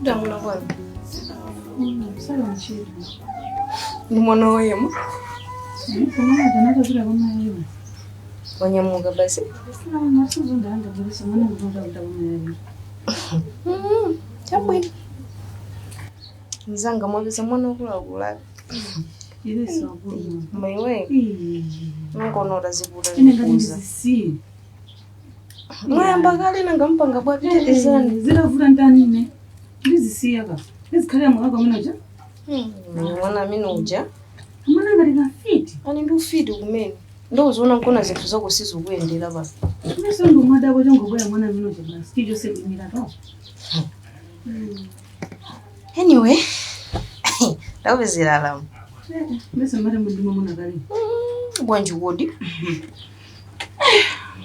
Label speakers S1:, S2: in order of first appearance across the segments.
S1: Ndamuna bwana. Ndi mwana woyema. Wanyamuka basi. Chabwino. Mzanga mwapeza mwana wokulakula. Maiwe. Ngono utazikuta kuza. Mwayamba kale nanga mpanga bwapitizani.
S2: Ziravuta ntanine ndizisiya ka ndizikhalira mwaka mwinoja.
S1: Mwana amene uja.
S2: Mwana ngati kafiti.
S1: Ani ndi ufiti kumene. Ndouziona nkona zinthu zako sizikuyendera pa.
S2: Ineso ndimwadabo chongobwera mwana amene uja basi chilichonse kuimira to.
S1: Anyway, ndakupezera alamu.
S2: Mbese mmati mundima muna kale.
S1: Bwanji wodi.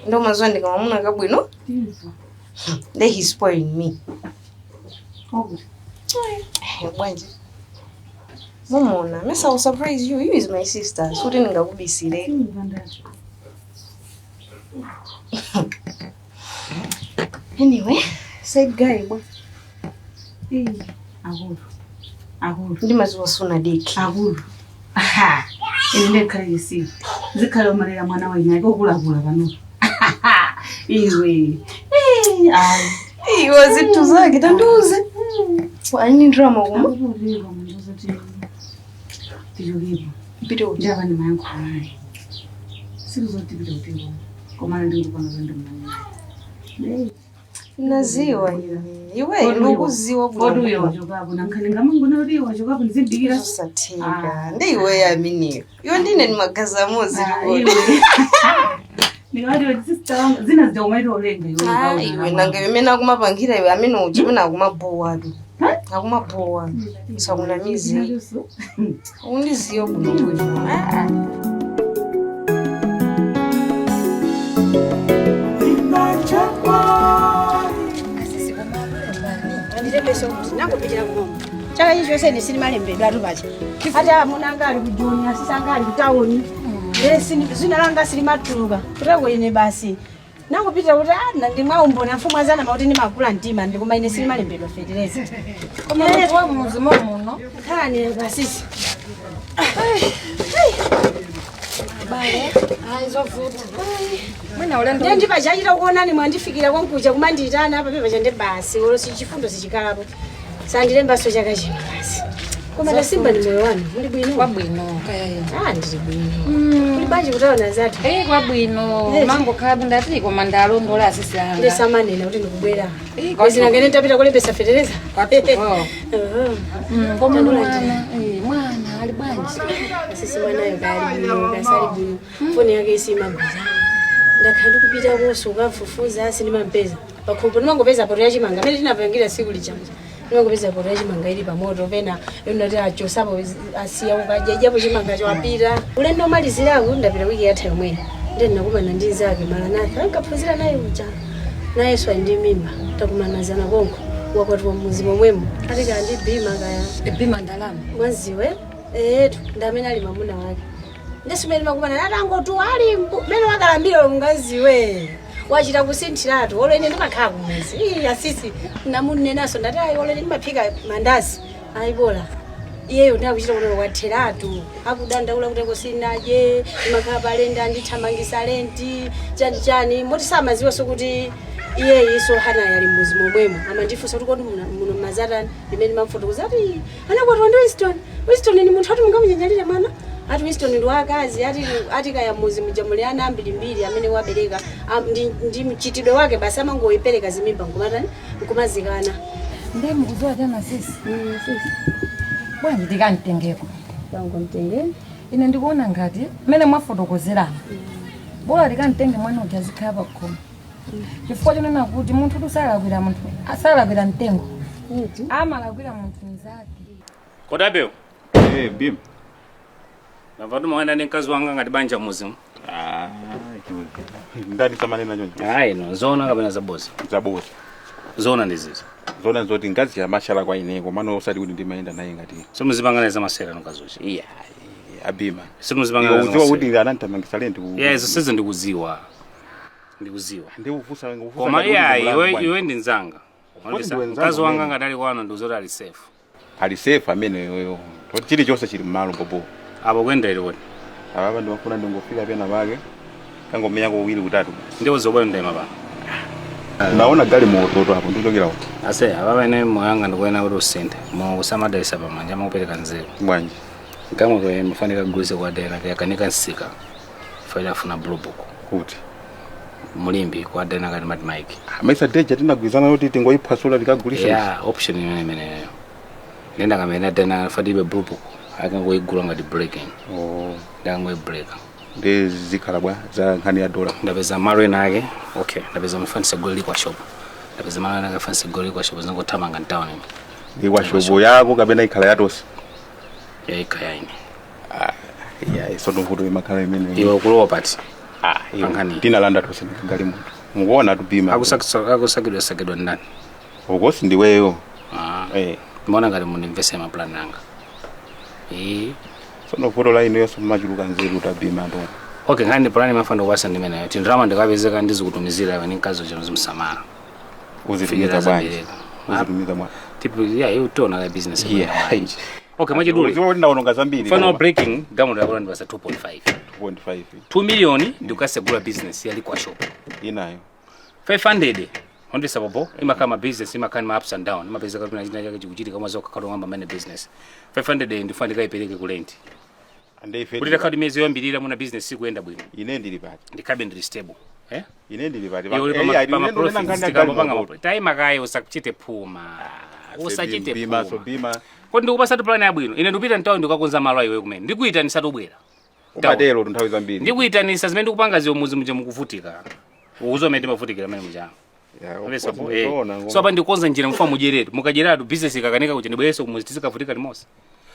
S1: Ndomaziwa ndikamamuna kabwino.
S2: Timva.
S1: Then he spoiled me.
S2: Okuti.
S1: Bwanji. Mumona, mesa will surprise you. You is my sister. Suti ndingakubisire.
S2: Timva ndati.
S1: Anyway, side guy bwa.
S2: Akulu. Akulu.
S1: Ndimaziwa suna deki.
S2: Akulu. Aha. Ine ndikhale isiku. Zikhale umalera mwana wa ine okulakula pano. Iwe. Eh, ayi.
S1: Iwe zinthu zake tandiuze. Ani drama kuma.
S2: Akuluwa mndozoti. Tichokepo.
S1: Mpite uja.
S2: Ndiyapa ndimayankho naye. Sikuzoti tipite kutiko. Koma ndikupano zondimanya.
S1: Naziwa ine. Iwe ndikuziwa
S2: Kodi uyo wachokapo nankhani ngamangona kuti iwe wachokapo ndizidikira.
S1: Usatheka. Ndi iwe aminiyo. Iwe ndine ni magazi amozi
S2: Ah, iwe. Ndikati kuti sister wanga zina zidaumaita ulenga iwe.
S1: Ah, iwe nanga imene akumapangira iwe amene uja imene akumabowa tu. Akumabowa. Usakunamize. Undiziyo bwino bwino. Ah, ah.
S3: Andilembeso kuti nangopitira kunomu chaka ichi chonse ine sinimalembedwa atu pacha ati amuna anga ali kujoni asisi anga ali kutawuni zina langa silimatuluka kutako ine basi nangopitira kuti ah, ndimwaumbona mfumu azanama kuti ndimakula mtima ndikoma ine silimalembedwa fetereza.
S4: Koma munthu wa mudzi muno.
S3: Nkhani asisi.
S4: Bale, ayi zovuta. Mwina ulendo.
S3: Ndiye ndipachachita kuonani mwandifikira konkuja kumandiyitana apa pepacha ndi basi olo sichifundo sichikalapo sandilembaso chaka chino basi. Koma tasimba ni moyo wanu muli bwino?
S4: Kwabwino kaya ine.
S3: Ah, ndili bwino. Kuli bwanji kutaona zathu?
S4: Eh, kwabwino.
S3: Eh.
S4: Mangokhala ndati koma ndalondola asisi anga.
S3: Ndisamanena kuti ndikubwera.
S4: Eh,
S3: Kwezi nangene ndapita kulembesa fetereza.
S4: Kwathu. Koma mwana, eh, mwana ali bwanji?
S3: Sisi mwanayo kali bwino, kasali bwino. Foni yake isimagwiza. Ndakhala ndikupita koso ukafufuza sindimampeza. Pakhomo ndimangopeza poto yachimanga pene tinapangira siku lijanja. Ndimangopeza poto yachimanga ili pamoto pena ndinati achosapo asiya ukadya japo chimanga chawapita. Ulendo omalizirako ndapita wiki yatha yomweyo. Ndiye ndinakumana ndi nzake Maranatha ankaphunzira naye uja. Nayenso ali ndi mimba takumanazana konko wakwatiwa mmuzi momwemo ati kaya ndi bima kaya.
S4: Bima ndalama.
S3: Mwaziwe etu ndamene ali mamuna wake ndisumene makumana atangotu ali mene wakalambira ungaziwe wachita kusinthiratu olo ine ndimakhala kumuzi. Ii, asisi namunenaso ndati ayi olo ine ndimaphika mandasi ayibola iyeyo ndakuchita kuti watheratu akudandaula kuti kusinaje ndimakhala palenda andithamangisa lenti chani chani moti samaziwenso kuti iyeyiso hanayi ali mmuzi momwemo amandifunsa kuti kodi muno mazatani limene mamfotokoza ati anakwatiwa ndi Winston. Winston ni munthu ati mungamunyanjalire mwana ati Winston ndi wakazi ati ati kaya muzi mujamuli ana ambirimbiri amene wabereka ndi mchitidwe wake basi amangoyipereka zimimba nkumatani nkumazikana.
S4: Ndiye mukudziwa chana sisi. Bwanji tikamtengeko.
S3: Bangomtenge.
S4: Ine ndikuona ngati mmene mwafotokozerana. Bola tikamtenge mwana uja azikhala pakhomo. Chifukwa chonena kuti munthu tusalakwira munthu, asalakwira mtengo. Amalakwira munthu mnzake.
S5: Kodi abewo? Eh, Bim.
S6: Ndamva kuti mwaenda ndi mkazi wanga ngati banja muzimu.
S5: Ah, ndani samanena choncho.
S6: Ayi no, zona kapena zaboza.
S5: Zaboza.
S6: Zona ndi zizo.
S5: Zona nzoti ngazi ya mashala kwa ine komano osati kuti ndimayenda naye ngati.
S6: Simuzipangana za masera nokazuchi.
S5: Iya, abima.
S6: Simuzipangana
S5: Iwe
S6: za
S5: uziwa
S6: masera.
S5: kuti ananditamangisa lenti ku.
S6: Yeah, izo sizo ndikuziwa. Ndikuziwa.
S5: Ndikufusa ngufusa.
S6: Koma iya iwe iwe ndi nzanga.
S5: Kodi ndiwe nzanga
S6: Mkazi wanga
S5: amene?
S6: ngati ali kwano ndikuzoti ali safe.
S5: Ali safe amene yoyo. Toti chilichonse chili mmalo popo.
S6: Apo kuyenda ili kuti.
S5: Ababa ndimafuna ndingofika pena pake. Kangomenya kuwiri kutatu.
S6: Ndipo zobwe ndema pano.
S5: Naona gali moto apo ndikuchokera kuti.
S6: Ase ababa ine moyo wanga ndikuena kuti usinthe. Mo usamadalisa pamanja makupereka nzeru.
S5: Bwanji.
S6: Kamwe kwe mafanika gulise kwa dena yakanika nsika. Faida afuna blue book.
S5: Kuti.
S6: Mulimbi kwa dena kati mati Mike.
S5: Maisa deja tinagwizana kuti tingoyiphwasula tikagulisa.
S6: Yeah, option imene imeneyo. Nenda kamene dena fadibe blue book. Akangoigula ngati breaking.
S5: Oh.
S6: Ndakangoibreaka.
S5: Ndi zikhala bwa za nkhani ya dola.
S6: Ndapeza malo ena ake. Okay, ndapeza mafanisa goli kwa shop. Ndapeza malo ena ake fanisa goli kwa shop zingothamanga mtown imo.
S5: Ikwa shobo yako kapena ikhala yatosi.
S6: Ya ikaya ine.
S5: Ah, iya iso ndovuto imakhala imene.
S6: Iwe ukulowa pati.
S5: Ah, iwe.
S6: Pankhani.
S5: Tinalanda tose gali munthu. Mukuona tupima.
S6: Akusakidwa sakidwa ndani.
S5: Ukosi ndiweyo.
S6: Ah.
S5: Eh.
S6: Mbona ngati mundimvese maplan anga. Eh.
S5: Sono vuto la ino yonso machuluka nzeru tabima ndo.
S6: Okay, nkhani plan imafana kuwasa ndimeneyo. Tindrama ndikapezeka ndizikutumizira iwe ninkazo chano zimsamala.
S5: Uzitumiza bwanji. Uzitumiza bwanji.
S6: Tipo, yeah, you tona la business.
S5: Yeah.
S6: Okay, mwachidule.
S5: Uziwa kuti ndaononga zambiri.
S6: Final breaking, gamoto yakula ndipasa 2.5.
S5: 2.5.
S6: 2 million ndikasegula business yali kwa shop.
S5: Inayo.
S6: 500 ondisa popo imakhala business imakhala ma ups and down imapezeka kuti china chake chikuchitika koma zokha khala ngamba mane business 500 ndifuna ndikayipereke ku rent
S5: Ande ife.
S6: kuti takhala miyezi yoyambirira muna business sikuyenda bwino
S5: Ine ndili pati.
S6: ndikhabe ndili stable eh
S5: Ine ndili pati.
S6: Iwe uli pama profits tikambapanga ma taima kaye usachite phuma usachite
S5: Bima so
S6: phuma
S5: bima.
S6: kodi ndikupasatu plan yabwino ine ndikupita mtawo ndikakonza malo iwe kumene ndikuyitanisa tubwera
S5: Umatero nthawi zambiri.
S6: ndikuyitanisa zimene ndikupanga ziwo muzi muja mukuvutika ukuzo mene timavutikira mene muja
S5: Yeah, of
S6: Pesa
S5: course,
S6: po, eh.
S5: zoona, ngoma.
S6: So apa ndikukonza njira mfumu mudyeratu mukadyeratu business ikakanika kuti ndibwereso kumuzi tizikavutika limodzi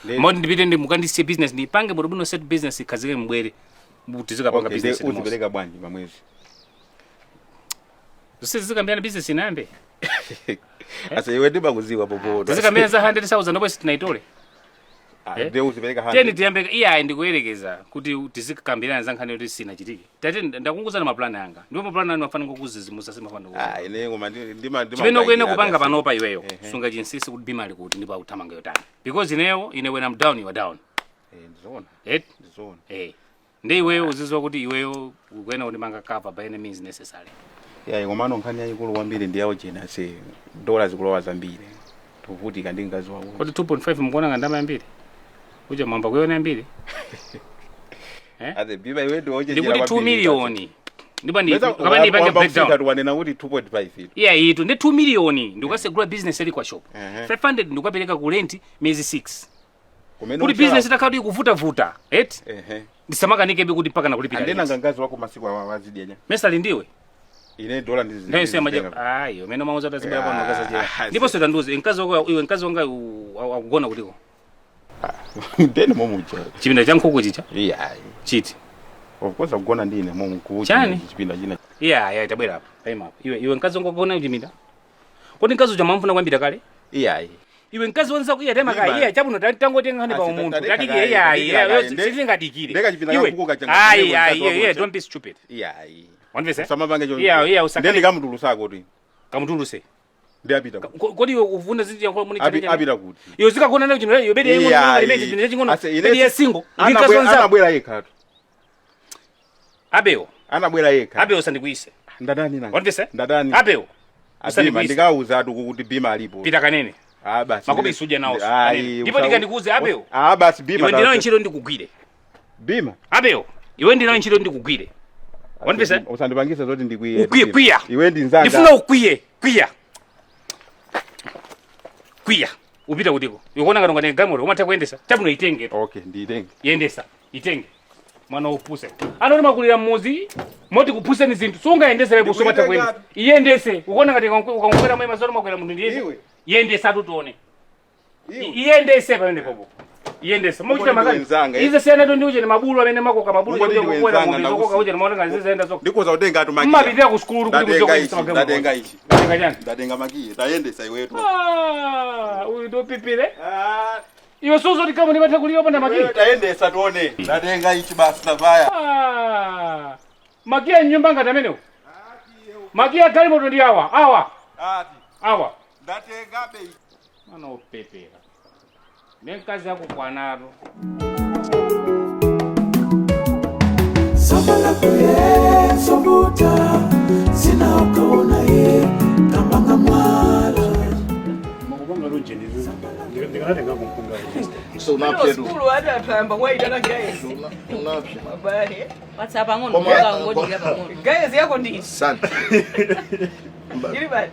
S5: Ndi-
S6: moti ndipite ndi mukandisiye business ndipange bwino bwino set business ikhazike mbwere tizikapanga
S5: Okay,
S6: business
S5: ndi
S6: limodzi
S5: uzipereka bwanji pamwezi.
S6: zikambirana business inayambe
S5: Asa iwe ndimakuziwa popo.
S6: tizikambirana za 100,000 ndipo sitinaitole
S5: Ah, Ndi uzipereka
S6: teni
S5: 100.
S6: tiyambe iyayi ndikuyerekeza kuti tizikambirana za nkhani yoti sinachitike tate ndakunguzana mapulani anga ndipo mapulani anu afana ngokuzizimusa simafana
S5: Ah, ine ngoma ndima ndima.
S6: chimene ukuyena kupanga panopa iweyo
S5: Ehe.
S6: sunga chinsisi kuti bima ali kuti ndipo akuthamanga yotani because ineyo ine when I'm down you are down
S5: Eh, ndizoona.
S6: eh
S5: Ndizoona.
S6: eh ndi iweyo uzizwa kuti iweyo ukuyena kuti manga cover by any means necessary
S5: Ya ngomano nkhani yayikulu kwambiri ndi yawo jena se dola zikulowa zambiri. Tuvutika ndi ngazi wako.
S6: kodi 2.5 mukuona nga ndama yambiri uja mwamba kuyona yambiri
S5: Ate bima iwe ndi oje
S6: ndikuti 2 million ndipo ndi kapena ndipange breakdown
S5: wanena kuti 2.5 itu.
S6: iya itu ndi 2 million ndikasegula business ili kwa shop
S5: Ehe.
S6: 500 ndikukapereka ku rent miyezi 6
S5: Kumene
S6: kuti business itakhala kuti ikuvutavuta eti
S5: Ehe.
S6: ndisamakanikebe kuti mpaka nakulipira
S5: Andena
S6: rent.
S5: ngazi wako masiku awa wazidya.
S6: mesa lindiwe
S5: Ine dola ndizi.
S6: ndayo sema maja ayo mene mauza tazibera pano
S5: Ah,
S6: kaza ndipo so tanduze mkazi wako iwe mkazi wanga akugona kutiko
S5: Ndene momuja.
S6: chipinda cha nkhuku chicha
S5: Iya.
S6: chiti
S5: Of course akugona ndine momu ku
S6: Chani?
S5: chipinda china.
S6: iya iya tabwera apa time apa iwe iwe mkazi wanga akugona chipinda kodi mkazi uja mwamfuna kwambira kale
S5: Iya.
S6: iwe mkazi wanza iya tema
S5: Bima.
S6: ka iya chabuno tangotenga nkhani pa
S5: Asi,
S6: umunthu
S5: tadeka
S6: tadiki
S5: kaye,
S6: iya
S5: tadikira
S6: iya
S5: kaye. Nde-
S6: sizingadikire
S5: ndeka chipinda
S6: Iwe,
S5: kankuku kachanga
S6: ayi
S5: chimene
S6: ayi
S5: mkazi wako
S6: iya iya
S5: ucha.
S6: don't be stupid
S5: Iya.
S6: wandivese
S5: Samapanga choncho.
S6: iya iya usakale
S5: Ndene kamutulusa kuti.
S6: kamutuluse
S5: Ndi apita. kuti.
S6: Kodi iwe uvuna zinji yankhola muni
S5: Api apita kuti.
S6: iwe zikagona nayo chino iwe bedi
S5: Iya,
S6: yengono limene
S5: iya.
S6: chipinda ching'ono
S5: Ase, ine
S6: bedi
S5: si-
S6: ya single ndi mkazi wanzako
S5: Anabwera yekha tu.
S6: abewo
S5: Anabwera yekha.
S6: abewo sandikuise
S5: Ndadani nanga.
S6: wandivese
S5: Ndadani.
S6: abewo
S5: Abima
S6: usandikuise
S5: ndikauza atu kuti bima alipo.
S6: pita kanene
S5: Ah basi.
S6: Makobi suja nawo.
S5: Ayi.
S6: Ndipo ndikandikuuze abewo.
S5: Ah basi bima.
S6: iwe ndinayo ntchito ndikugwire
S5: Bima.
S6: abewo iwe ndinayo ntchito ndikugwire wandivese
S5: Usandipangise zoti ndikwiye.
S6: Ukwiye, kwiya.
S5: Iwe ndi nzanga.
S6: ndifuna ukwiye kwiya kwiya upita kutiko ikuona ngati ungatenge galimoto umatha kuyendesa chabwino itenge
S5: Okay, nditenge.
S6: yendesa itenge mwana upuse ano ndimakulira mmuzi moti kuphuseni zinthu sungayendese lepo sumatha kuyendesa iyendese ukuona ngati ukankwera mwe mazoto makwera munthu ndiyende
S5: Iwe.
S6: yendesa tutione
S5: Iwe.
S6: iyendese pamene popo Yendesa. Mukuchita makani.
S5: Wenzanga, eh.
S6: Ize siyana tu ndi uje ni mabulu amene makoka mabulu
S5: Mungoti
S6: uje
S5: ndi
S6: kukwera
S5: wenzanga,
S6: ng'ombe
S5: ndakusi-
S6: zokoka uje maona ngati zizenda zoka.
S5: Ndikuza kutenga atu makiya.
S6: Mmapitira ku sukulu kuti
S5: Ndatenga
S6: kuzoka
S5: ichi, ndatenga ichi.
S6: Ndatenga chani?
S5: Ndatenga makiya. Tayendesa iwetu.
S6: Ah, uyu ndopipire. Iwe suzo kama ndimatha kulira panda makiya.
S5: Tayendesa tuone. Ndatenga ichi basi tavaya.
S6: Ah, makiya nyumba ngati amenewo. Makiya galimoto ndi awa, awa.
S5: Ati.
S6: Awa.
S5: Ndatenga bei.
S6: Mwana opepera. Ne mkazi akukwanatu.
S7: Sambala kuye sobuta sina ukaona ye kambanga mwala.
S8: Makupanga lujeni ndikanatenga kumpunga.
S9: So unapye tu.
S10: Skulu hata atayamba kwaitana guys.
S9: Unapye.
S10: Mabale.
S1: Watsa pang'ono
S9: Koma-
S1: kuka ngodira pang'ono.
S10: Guys yako ndi.
S9: Sana.
S10: Ili bali.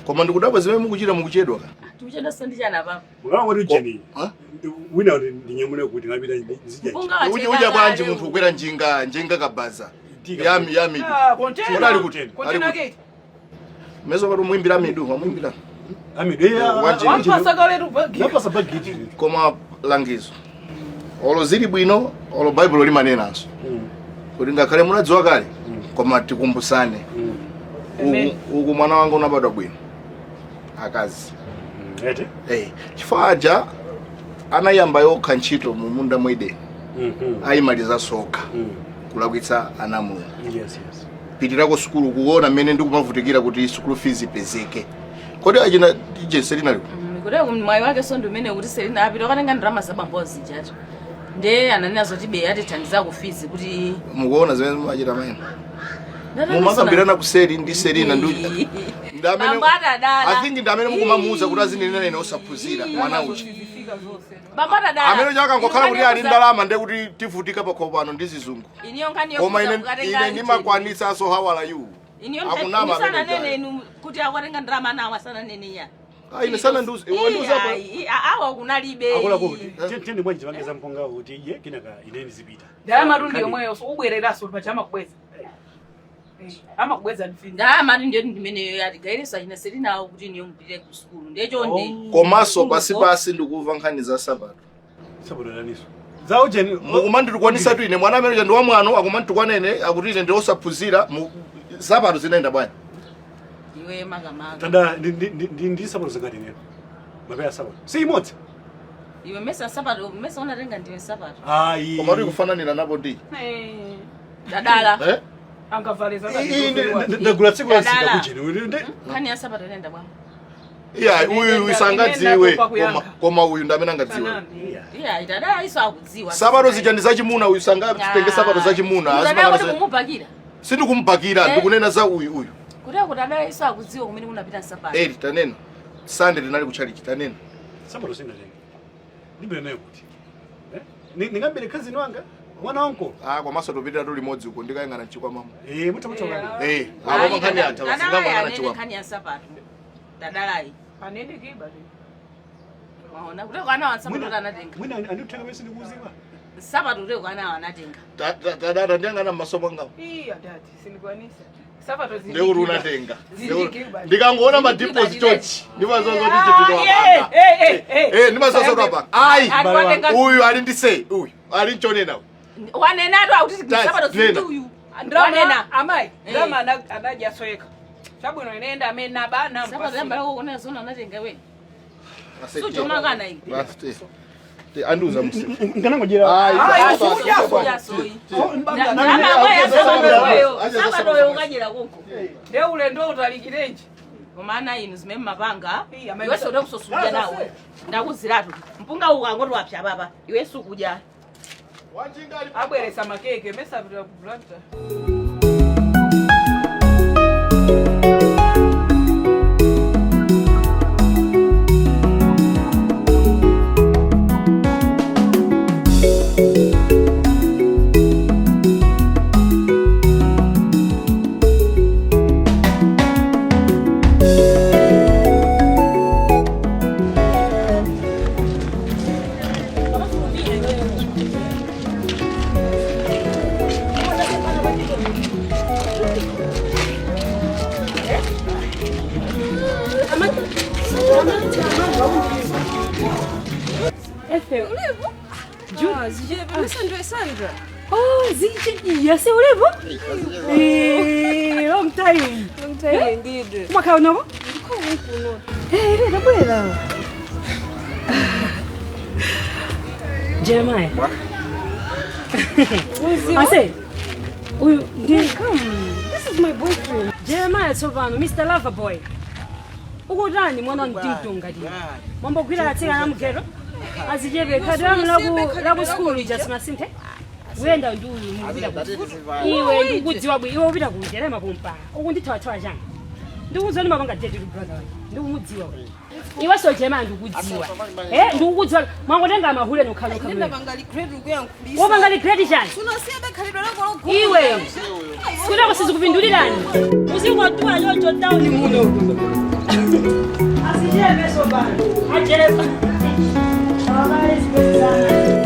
S9: Koma ndikudabwa zimene mukuchita mukuchedwa ka.
S1: Tikuchedwa sondichana papa.
S8: Mukanga kuti ujeni wina ndinyamule kuti ngapita nzija.
S1: Mpunga
S9: Uja uja bwanji munthu ukwera njinga njinga kabaza. Yami yami.
S10: Ah, container.
S9: Kodi ali kuti?
S10: Container
S9: Ali kuti?
S10: gate.
S9: Meso pati muimbira midu, wamuimbira.
S8: Amidu iya.
S10: Wampasa kaletu bagi.
S8: Napasa bagi.
S9: Koma langizo. Olo zili bwino, olo Bible limanenanso. Kuti ngakhale munadziwa kale, koma tikumbusane.
S10: Amen.
S9: Uku mwana wanga unabadwa bwino. Akazi.
S8: Ete.
S9: Eh, chifukwa aja anayamba yokha ntchito mu munda mwa Edeni. Ayimaliza sokha. Kulakwitsa ana Mulungu.
S8: Yes, yes.
S9: Pitirako sukulu kuona mmene ndikumavutikira kuti sukulu fees ipezeke. Kodi achina DJ Selina liko?
S1: Kudai mwayi wake sondo umene kuti Selina apita wakatenga ndalama za bambo zijatu. Nde ananena zoti be atithandiza ku fees kuti
S9: Mukuona zimene mumachita maina. Mumakambirana ku Seli ndi Selina ndi ndi amene
S1: Bambo atadala.
S9: I think ndi amene mukumamuuza kuti azinena ine osaphunzira mwana uchi.
S1: Bambo atadala.
S9: Amene chakangokhala kuti ali ndalama ndiye kuti tivutika pakhomo pano ndi zizungu.
S1: Iniyo nkhani
S9: Koma
S1: yokuza
S9: ine
S1: kukatenga
S9: ine ndimakwanitsanso how are you?
S1: Iniyo
S9: Akunama amene
S1: sananene
S9: ujayo.
S1: inu kuti akatenga ndalama anawo asananene ya.
S9: Ah, ine sana ndiuze. Iwe ndiuze apa.
S1: Awa kunalibe.
S8: Akola kuti tende bwanji tipange mpunga kuti iye kinaka ineni zipita.
S10: Ndalama tu ndiyo mweyo so ubwereraso pacha amakubweza. Amakubweza ndifini.
S1: Ndalama tu ndiyo ndimeneyo yati gairesa ina Selina awo kuti niyo mupitire ku sukulu. Ndecho ndi.
S9: Komanso pasi pasi ndikuva nkhani za sabato.
S8: Sabato daniso. Za ujeni
S9: Mukumanditukwanisa tu ine mwana amene ndi wamwano akumanditukwana ine akuti ine ndi osaphunzira sabato zinaenda bwanji.
S1: Iwe makamaka.
S8: Tanda ndi sabato zingati nene. Mapea sabato. Si imodzi.
S1: Iwe mesa sabato mesa unatenga ndiwe sabato.
S8: Ayi.
S9: Koma uri kufananira napo ndi.
S10: Eh.
S1: Dadala.
S9: Eh?
S10: Angavaleza
S8: Ndagula tsiku la sika
S1: Dadala.
S8: kujeni.
S1: Nkhani ya sabato inaenda bwanji.
S9: Iya, uyu isangadziwe koma koma uyu ndi amene angadziwe.
S1: Iya, itadala iso akudziwa.
S9: Sabato zija ndi zachimuna uyu sangatenge sabato zachimuna.
S1: Dadala
S9: Azipanga
S1: kuti
S9: za-
S1: kumupakira.
S9: Sindikumpakira
S1: Eh?
S9: ndikunena za uyu uyu.
S1: Kuti akutadala iso akudziwa kumene kunapita nsapato.
S9: Eri tanena. Sunday tinali kutchalichi tanena.
S8: Sabato sindatenga. Ndibere nayo kuti. Eh? Ningambere cousin wanga mwana wangu.
S9: Ah, komanso tupitira tu limodzi uko ndikayang'ana chikwamamo.
S8: Eh, muta muta wanga.
S9: Eh, apo nkhani atha
S1: Dadala
S9: singapangana
S1: anene
S9: chikwama.
S1: nkhani ya nsapato. Dadalayi.
S10: Anene kiba.
S1: Waona kuti kana nsapato anatenga.
S8: Mwina andikutenga mesi ndikuuziwa.
S1: Nsapato kuti kana anatenga.
S9: Tadada ndiyang'ana m'maso mwangawo.
S10: Iya dadi sindikwanisa. Sabato zindi.
S9: Ndekuti unatenga.
S10: Zindikirwa.
S9: Ndikangoona ma deposit church. Ndimazozo kuti chitito wapanga. Eh, ndimazozo wapanga. Ayi. Uyu ali ndi sei, uyu ali nchonena.
S1: Wanenatu akuti
S9: Dad,
S1: nsapato
S9: nena.
S1: zindi uyu.
S10: Ndrama
S1: Wanena.
S10: amai. Ndrama anaja soyeka. Chabwino inenda amene abana
S1: Nsapato yambala kuona zona anatenga we. Sujo makana iyi.
S9: Basi. Te andiuza musi.
S8: Nganangojera.
S9: Ayi.
S10: Ayi,
S1: Suja soyi. Ndalama ya sabato. Sabato yo ukajera konko.
S10: Nde ulendo utalikirenji.
S1: Koma ana inu zimene mapanga
S10: Iya, amai-
S1: iwenso udakusosuja nawe ndakuziratu mpunga ukangoti wapya papa iwenso ukudya
S10: Abweresa makeke mesa apitira ku Blantyre.
S3: Efe.
S1: Ulipo? Zichepe, Sandra, Sandra.
S3: Oh, zichepe. Yase ulipo? Eh, long time.
S1: Long time indeed.
S3: Mwaka unovo?
S1: Ndiko kuno.
S3: Eh, ndabwera. Jeremiah. Ase. Uyu ndi come. This is my boyfriend. Jeremiah Tsopano, Mr. Loverboy. Ukutani mwana mtimtunga ti. Mwambogwira atsika na mugero. Azichepe khadi lanu laku school ija simasinthe. Uyenda ndi uyu mupita kuti. Iwe ndikudziwa bwi iwe upita kuti lema kumpa. Ukundithawathawa chani. Ndikudziwa ndimapanga date to brother wake. Ndikumudziwa. Iwe so Jeremiah ndikudziwa. Eh, ndikukudziwa. Mwangotenga mahule nokhala nokhala.
S1: Ndapanga regret kuyankhulisa.
S3: Wopanga regret chani?
S1: Sunosiya bekhalidwe lako logula.
S3: Iwe. Sikulako sizikupindulirani. Uzingotuwa yocho town muno. Asijepe sobana. Ajepa. Abale sibezana.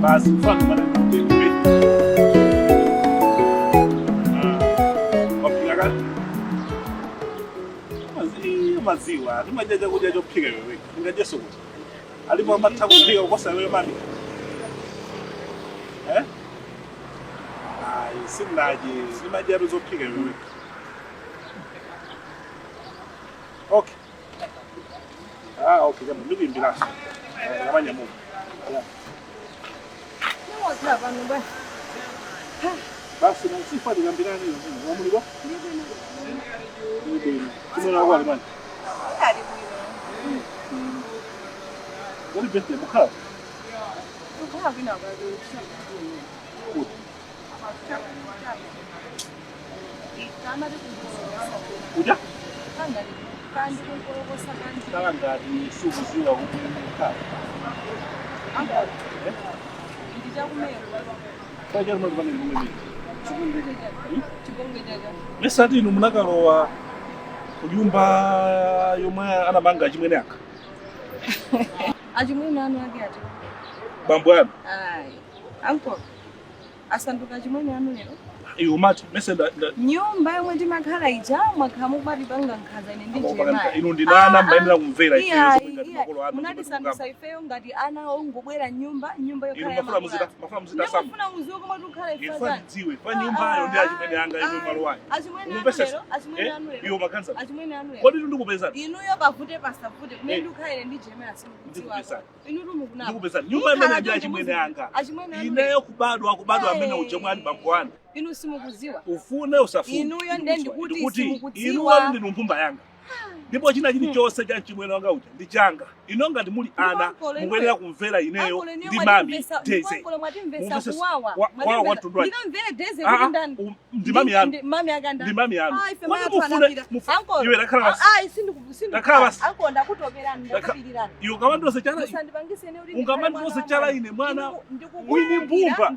S8: Basi mfano mana waphika kani? Maziwa ndimadya kudya chophika iwewe ndingadyeso kuti alipo amatha kuphika kukosa iwewe mami eh ayi sindinadye ndimadya zophika iwewe. Okay, ah okay, jambo ndikuyimbiraso ngamanyamuka. Basi nasifa ndikambirani wamuliwa kumena wako alimani Wali birthday mukhala uja talangati sukuziwa kuti mukhala Nesati inu munakalowa kunyumba yomwe anamanga achimwene aka.
S1: Achimwene anu ake ati.
S8: Bambo anu.
S1: Ayi. Uncle. Asanduka achimwene anu lero.
S8: Iwe mati mese
S1: nyumba yomwe timakhala ija mwakhala mukumatipanga nkhanza ine ndi Jeremiah.
S8: Inu ndinana mmayenera kumvera ifeyo zomwe ngati makolo anu.
S1: Munatisandusa ifeyo ngati ana ongobwera nyumba yokhala
S8: ya mafuna muzita samu.
S1: Ndikufuna muziwe komwe tikukhala ife
S8: Ife ndidziwe pa nyumbayo ndi achimwene anga iwe malo ayo.
S1: Achimwene anu lero, achimwene anu lero.
S8: Iwe makanza.
S1: Achimwene anu lero.
S8: Kodi ndikupezani?
S1: Inuyo pavute pasavute kumene ndikukhala ine ndi Jeremiah simukudziwa. Inu tumukunapa.
S8: Ndikupezani. Nyumba imene ndi achimwene anga.
S1: Achimwene anu.
S8: Ineyo kubadwa amene uja mwani bambo anu.
S1: Inu simukudziwa.
S8: Ufune usafune.
S1: Inuyo ndiye ndikuti simukudziwa.
S8: Inu ndinu mphumba yanga. Ndipo china chilichonse cha chimwene wanga uja ndi changa. Ino ngati muli ana mukuyenera kumvera ineyo ndi mami Deze.
S1: Mwatimvesa kuwawa. Ndikamvere Deze kuti ndani?
S8: Ndi mami yanu.
S1: Mami akanda.
S8: Ndi mami yanu.
S1: Kodi mufune
S8: iwe lakhala basi.
S1: Ayi sindiku.
S8: Lakhala basi.
S1: Anko ndakutoperani ndakupirirani.
S8: Iwe ukamandose chala.
S1: Musandipangise ine kuti
S8: Ungamandose chala ine mwana. Mwini mbumba.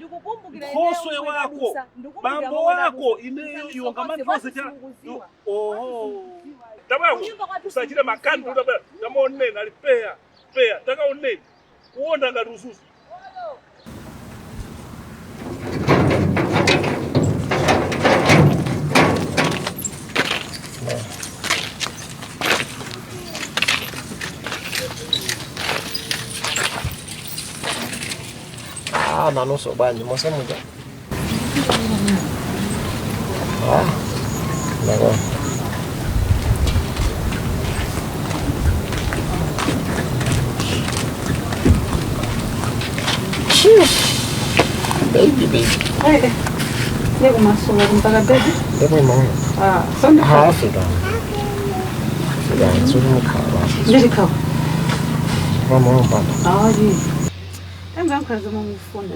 S8: Khoswe wako. Bambo wako ineyo iwe ungamandose chala. Oho. Tabaku usachita makandu tamonena ali peya peya takaonena kuonda ngati uzuzu.
S11: Ah, nanuso bwanji mosemuja. Ah, ndako. Baby, baby.
S2: Hey, ndeko masuka kumpaka baby.
S11: Ndeko mama.
S2: Ah, sonde.
S11: Ha, fika. Fika, sukukhala.
S2: Ndikhawa.
S11: Mama mpaka.
S2: Ah, ji. Enza nkhaza mama ufuna.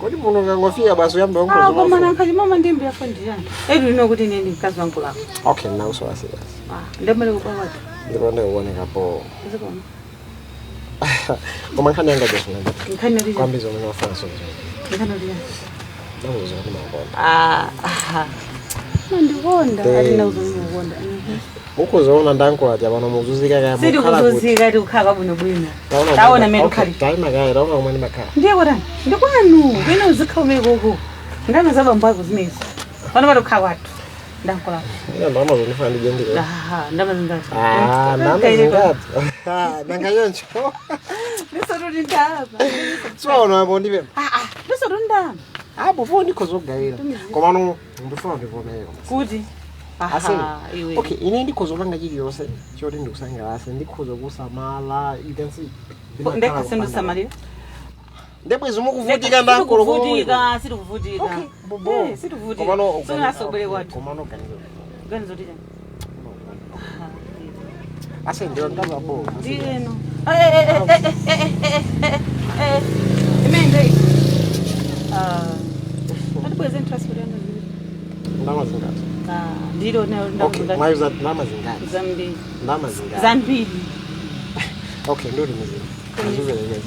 S11: Kodi muno ngangofika basi uyambe
S2: Ah, koma nankhazi mama ndimbi yafundiyana. Edu ino kuti nini mkazi wangu lako.
S11: Okay, now so serious.
S2: Ah, ndemele kupawata.
S11: Ndipo ndikuoneka po.
S2: Zikona.
S11: Koma nkhani yanga jofuna.
S2: Nkhani yanga.
S11: Kwambizo mwana wafanso.
S2: Nkhani yanga.
S11: Ndakuzo kuti makonda.
S2: Ah. Nandikonda, ati ndakuzondikonda.
S11: Ukuzoona ndankwati pano muzuzika kaya
S2: Sidi kuzuzika ti kukhala kwabwino bwino. Taona mene ukhali.
S11: Taima kaya taona kumene ndimakhala.
S2: Ndiye kutani? Ndikwanu, kwene uzikhala umene koko. Ndani za bambo ako zimenezo. Pano pati kukhala kwathu. Ndankola.
S11: Ina ndalama zondifana ndidye ndiko.
S2: Ah, ndalama zingati?
S11: Ah, ndalama zingati? Nanga choncho.
S2: Ndisotuti ndalama.
S11: Tsono apo ndipempha.
S2: Ah ah, ndisotuti ndalama.
S11: Apo fo ndikhoza kugawira. Komano ndifuna ndivomere.
S2: Kuti?
S11: Ase.
S2: Aha, iwe.
S11: Okay, ine ndikhoza kupanga chiliyonse choti ndikusangalase, ndikhoza kusamala, you can see.
S2: Ndekha sindisamalira.
S11: Ndebwezi mukuvutika ndankolo.
S2: Sitikuvutika, sitikuvutika.
S11: Okay, bobo.
S2: Eh, sitikuvutika.
S11: Komano
S2: Sonasobwere kwathu.
S11: Komano ganizo.
S2: Ganizo tija.
S11: Ase ndiwe mkazi wa bo.
S2: Ndiyeno. Eh eh eh eh eh eh eh eh. Imende. Ah. Atibweze transport yanga zili.
S11: Ndalama zingati?
S2: Ah, ndilo na
S11: Okay, mwayuza ndalama zingati?
S2: Zambiri.
S11: Ndalama zingati?
S2: Zambiri.
S11: Okay, nduri mizini. Azuvelekeza.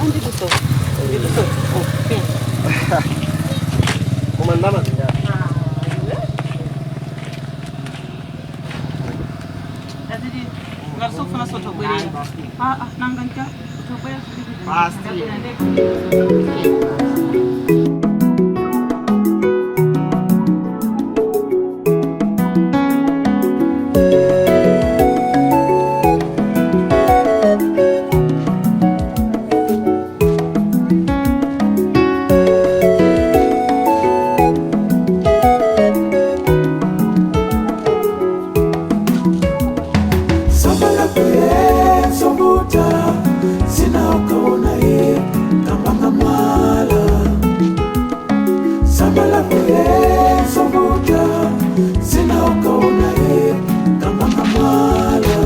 S2: Ah, ndikuso. Ndikuso. Oh, yeah.
S11: Koma ndalama zingati?
S2: Azidi ngasofuna sotobwerera. Ah ah, nanga nka utobwerera.
S11: Basi.
S7: Sambala kuye sombuta sina ukaona ye kambanga mwala. Sambala kuye sombuta sina ukaona ye kambanga mwala.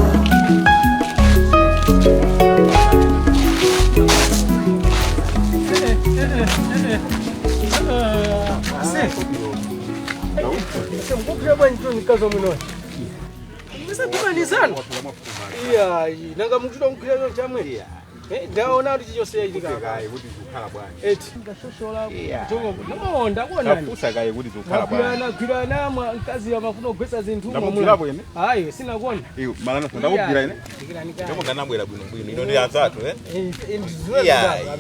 S12: Mkupira bwanji tu nikazo mwino. Musakumanizana. Iya, nanga mukuchita mukupira chamwe. Eh, ndaona kuti chichonse chachitika.
S5: Kaye kuti zikukhala bwanji.
S12: Eti. Ngashoshola. No, ndakuona.
S5: Tafusa kaye kuti zikukhala bwanji.
S12: Gwirana gwirana mwa mkazi amafuna kugwetsa zinthu.
S5: Ndamugwirapo ine?
S12: Ayi, sinakuona.
S5: Iwe malana ndakugwira ine.
S12: Ndikirani kaye.
S5: Ndemo ndanabwera bwino bwino. Ino ndi anzathu eh.
S12: Eh, ndiziwe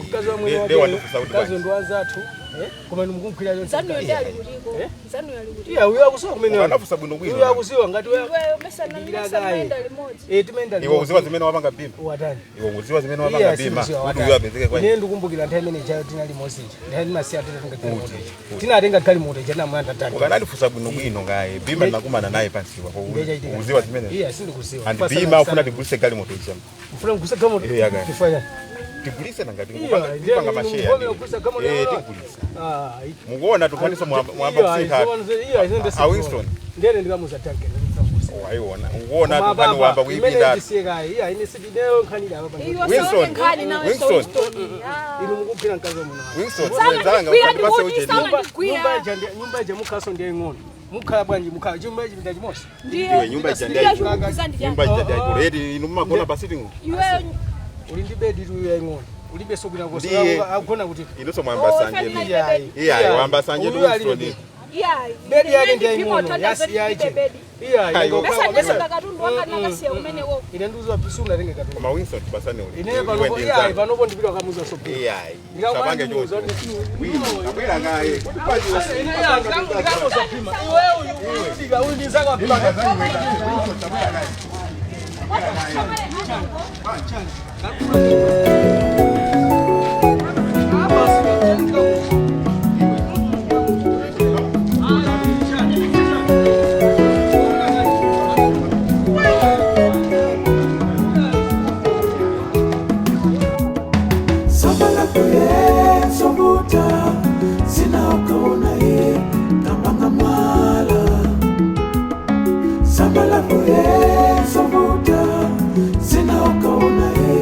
S12: mkazi wa mwini
S5: Ndiye wandifusa kuti
S12: mkazi
S5: bwanji.
S12: ndi wanzathu. Eh, koma ndimukugwira chonse.
S3: Nzanu yonde ali kuliko. Nzanu yali kuliko.
S12: Iya, uyo akusiwa kumene.
S5: Ukanafusa bwino bwino.
S12: Uyo akusiwa ngati wewe.
S3: Iweyo mesana mesana enda limodzi.
S12: Eh, timaenda
S5: Iwe uziwa zimene wapanga bima.
S12: Watani.
S5: Iwe uziwa zimene wapanga bima. Kuti uyo apezeke kwa
S12: ine ndikumbukira nthawi imene ichayo tinali mosija nthawi timasiya titatenga galimoto ija tinatenga galimoto ija tinamuyanda tani
S5: Ukanandifusa bwino bwino ngaye. Bima nakumana naye pansiwa.
S12: Ndiye
S5: Uziwa zimene.
S12: Iya, sindikuziwa.
S5: And
S12: Fasa
S5: bima
S12: na
S5: ufuna
S12: sana.
S5: tigulise galimoto ija.
S12: Mfuna kugulisa galimoto?
S5: Iya kaya.
S12: Chifukwa chani?
S5: Tigulise nangati
S12: Iya,
S5: kupanga
S12: ndiye
S5: masheya.
S12: muvomera kugulisa galimoto
S5: Eh,
S12: yalo.
S5: tigulise.
S12: Ah,
S5: Mukuona tukwanisa mwamba
S12: iya,
S5: kusintha.
S12: iya, izo ndese
S5: A Winston.
S12: Ndene ndikamuza tanke
S5: Waiona. Ukuona tukani wamba kuipinda.
S12: ndisiyekayi iya ine sidineyo nkhanira apa
S3: Iwe
S5: Winston.
S3: saone nkhani nawe
S5: Winston.
S12: inu mukugwira mkazi wa muno
S5: Winston,
S3: Sama
S5: zanga
S3: ndigwira
S5: ukandipase
S3: ndikuti,
S5: ujeni.
S3: sama ndigwira.
S12: Nyumba ija mukhaso ndiye ing'ono mukhala bwanji mukhala chumba ichi nda chimosi
S5: Iwe nyumba ija
S3: Ndiye
S5: ndiye.
S3: chikukuza ndi
S5: Nyumba ija ndiye. Edi inu mumagona pa sitting room.
S3: Iweyo
S12: uli ndi bedi tu yaying'ono ulibe sokuna kosi
S5: Ndiye.
S12: akugona kuti
S5: Inonso mwamba sanje.
S3: Oh,
S5: Iya, wamba sanje
S12: Uyu ali
S5: Winston.
S12: bedi.
S3: iya.
S12: Bedi yake ndiye ing'ono yasi yaije iya
S5: Ayo.
S3: Mesa ndese katundu wakanakasiya kumeneko.
S12: ine ndiuziwa pisuna tenge katundu
S5: Koma Winston tupasane uli.
S12: ine panopo iya panopo ndipita kamuza sopi
S5: Iya. Sapange choncho. Wino, abwera ngaye. Kuti paji
S7: Sambala kuye sombuta sina ukaona ye kambanga mwala. Sambala kuye sombuta sina ukaona ye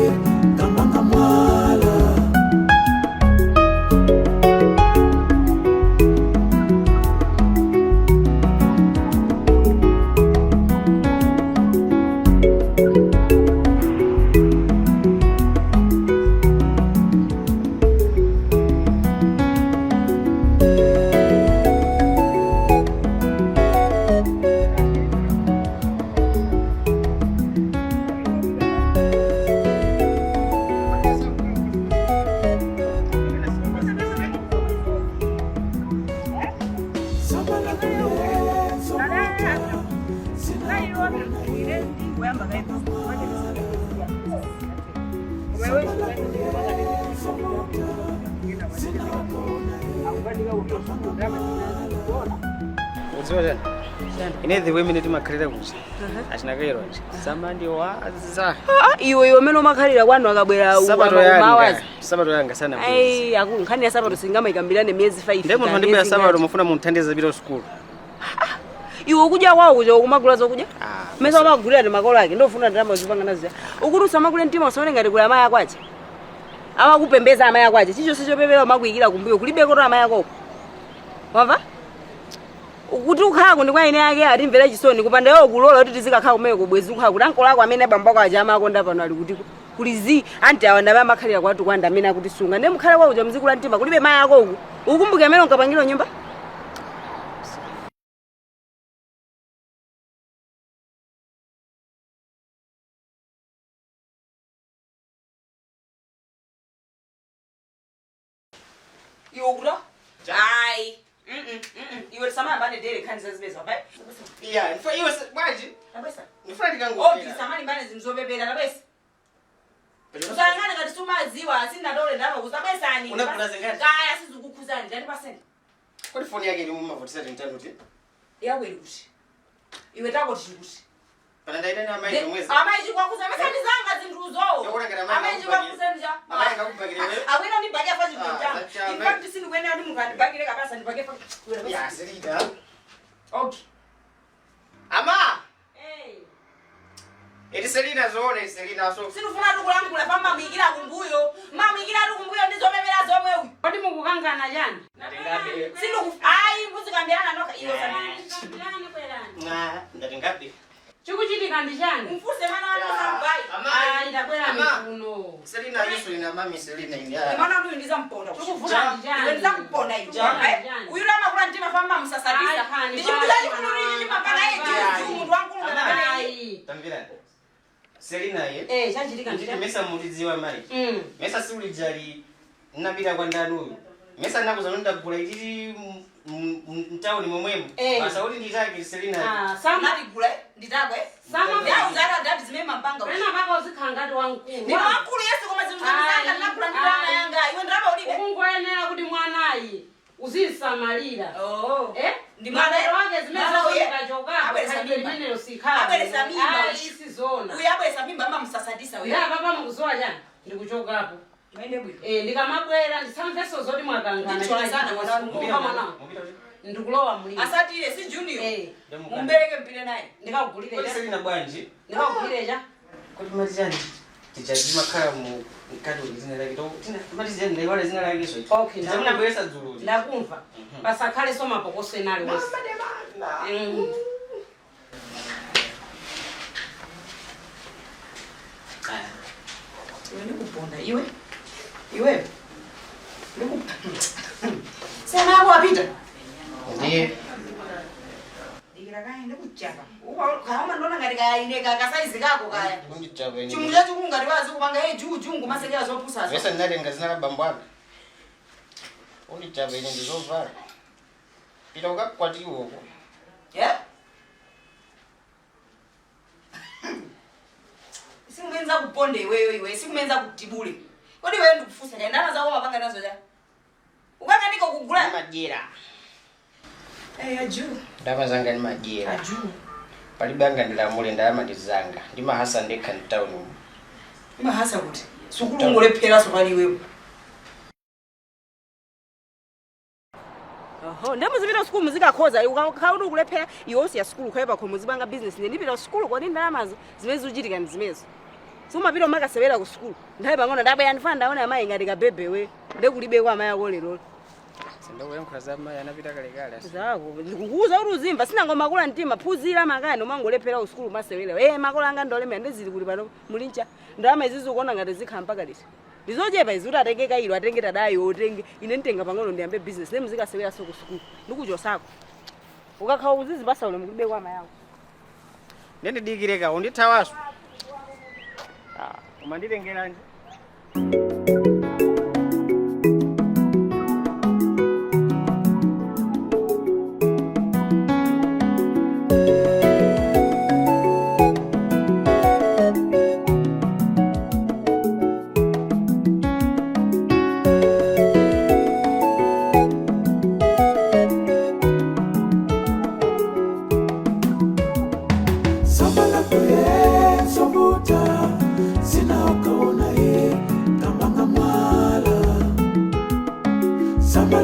S7: kambanga mwala.
S12: Udziwa chani? Ine the way mene timakhalira kuja achinakairo nje samandiwaza.
S10: Iwe iwe amene umakhalira kwanu akabwera
S12: Sabato yanga, sabato yanga sana.
S10: Ai, aku nkhani ya sabato singamayikambirane miyezi 5.
S12: Ndiye munthu andibwera sabato, mufuna munthandize pita sukulu.
S10: Iwe ukudya kwawo kuja ukumagula zokudya mesa umagulira ndi makolo ake, ndofuna ndalama zopanga nazo. Ukuti usamakule mtima, usaone ngati kuli amayi akwacha amakupembeza. Amayi akwacha chichonse chopepera umakuyikira kumbuyo, kulibe koto amayi akoko, wamva? Kuti ukhala ndi kwa ine ake atimvera chisoni kupanda iwo kulola kuti tizikakhala kumene kubwezi ukhala kuti ankolo ako amene abambo ako aja amakonda pano ali kutiko kuli zi anti awa ndamene amakhalira kwatu kwanda amene akutisunga. Ndiye mukhale kwakuja mzikula mtima, kulibe mayi ako uku. Ukumbuke amene unkapangira nyumba. Iwe ukula hayi, iwe tisamayambane dere nkhani zazimeza pai.
S12: Iya, ndifa iwe bwanji?
S10: Tabwesa.
S12: Ndifuna ndikangopera.
S10: Okay, samalimbane zinthu zopepera, tabwesa. Usayang'ane ngati sumadziwa, asinatole ndalama kutabwesani.
S12: Unagula zingati?
S10: Kaya sizikukhuzani, ndandipaseni.
S12: Kodi foni yake ili mumavutisa tintanu ti?
S10: Yakweli kuti iwe tako tiri kuti
S12: Pana ndaita na amayi zomwezi.
S10: Amayi chikwakuza masandizanga zinthuzo.
S12: Yakuona ngati amayi
S10: Amayi chikwakuza.
S12: Amayi angakubhakire wewe?
S10: Akwena ndibhake fa chinthu
S12: Ah,
S10: changa.
S12: zacha,
S10: In fact sindikuyenera kuti munthu andibhakire kapasa ndibhake fa.
S12: Ya, zilida.
S10: Okay.
S12: Ama!
S10: Hey.
S12: Iti Selina zoona, iti Selina so.
S10: Sindifuna tikulankhula pa mamuyikira kumbuyo, mamuyikira kumbuyo ndizopepera zomwe uyu.
S1: Kodi mukukangana chani?
S12: Ndatingabe.
S10: Sindiku ayi, muzikambirana nokha iwe.
S12: Na, ndatingabe.
S1: Chikuchitika ndi chani?
S10: Mfuse mwana wanu sambai.
S1: Ayi, ndabwera mikuno.
S12: Selina yesu ina mami Selina ini.
S10: Mwana uyu ndizamponda.
S1: Chikuvuta ndi chani?
S10: Iwe ndizakuponda iwe.
S1: Chani, chani.
S10: Uyu lamakula mtima fa mamusasatisa.
S1: Ayi, khani,
S10: Ndichimbuza chikululili chimapanga
S1: Ayi,
S10: ichi munthu wankulu
S1: Ayi.
S12: Tamvira. Selina ye.
S1: Eh, chachitika ndi
S12: Nditi
S1: chani?
S12: mesa mulidziwa mayi. Mesa siulijali napita kwa ndani uyu. Mesa nakuza ndagula ititi mtawuni momwemo.
S1: Eh.
S12: Basa kuti nditake Selina.
S1: Ah, sama
S10: Naligula nditakwe.
S1: Sama-
S10: Ndauzara ndati zimene mampanga.
S1: Pena paka uzikhala ngati wamkulu.
S10: Ndine wankulu yesu, koma zinthu zanga ndinagula ndi ndalama yanga. Iwe ndalama ulibe.
S1: Ukungoyenera kuti mwanayi uzisamalira.
S10: Oh.
S1: Eh?
S10: Ndi mwana
S1: Mapeto wake zimene
S10: mwana uye.
S1: zochokachokapo
S10: Abweresa
S1: khalidwe
S10: mimba.
S1: limenelo sikhala.
S10: Abweresa mimba.
S1: Ayi, sizona.
S10: Uyu abweresa mimba amamusasatisa uyu.
S1: Ya papa mukuzowa chani? Ndikuchokapo.
S10: Maende bwino.
S1: Eh, ndikamabwera ndisamveso zoti mwakangana.
S10: Ndichola sana mwana wangu.
S1: Kumbuka mwana. Ndikulowa mlimo.
S10: Asatire si junior.
S1: Eh.
S10: Mumbereke mpire naye.
S1: Ndikakugulire
S12: Kodi
S1: cha.
S12: Selina bwanji?
S1: Ndikakugulire cha.
S12: Kodi mati chani? Tichati mu mkati uli zina lake. Tina mati chani ndaiwala zina lake so.
S1: Okay,
S12: Titamuna bwesa dzulu.
S1: Ndakumva. Pasakhale so mapokoso enali wonse.
S10: Iwe ndikuponda iwe. Iwe. Ndiku. Sema yako wapita.
S12: Ndiye.
S10: Dikira kaya ndikuchapa. Ukaoma ndona ngati kaya ine kasaizi kako kaya.
S12: Kundichapa ine.
S10: Chimwe chacho kungati wazi kupanga hey juu juu ngumasekera zopusazo.
S12: Vese ndinatenga zina la bambo anga. Undichapa ine ndizovala. Pita ukakwatiwe uko.
S10: Yeah? Sikumenza kuponde iweyo iwe, sikumenza kutibule. Kodi iweyo ndikufusa cha ndalama zako mapanga nazo cha. Ukanganika kugula.
S12: Majira.
S10: Eh, aju.
S12: Ndalama zanga ni majira.
S10: Aju.
S12: Palibe anga ndilamule, ndalama ndi zanga. Ndimahasa ndekha mtawuni umu.
S10: Imahasa kuti sukulu ungolepheraso pali iweyo. Oho, ndemo zipita sukulu muzikakhoza ukakhala ukulephera iwe usiya sukulu ukhale pakhomo muzipanga business. Ine ndipita sukulu, kodi ndalamazo zimene zikuchitika ndi zimezo sumapita umakasewera ku sukulu nthawi pang'ono ndabwera ndifana ndaona amayi ngati kabebewe ndekulibe kwa amayi ako lerolo.
S12: Sindakuyankhula za mayi anapita kalekale.
S10: Zako ndikukuuza kuti uzimva sinangomakula mtima phunzira makani umangolephera ku sukulu masewera. Eh, makolo anga ndolemera ndizili kuti pano mulincha ndalama izizi ukuona ngati zikhala mpaka liti? Ndizochepa izi kuti atenge kailo atenge tadayo otenge ine nditenga pang'ono ndiyambe business ne muzikaseweraso ku sukulu ndikuchosako ukakhala uzizipasa ulemu kulibe kwa amayi ako.
S12: Ndendidikireka undithawaso. Ah, umanditengeranje.
S7: Samala.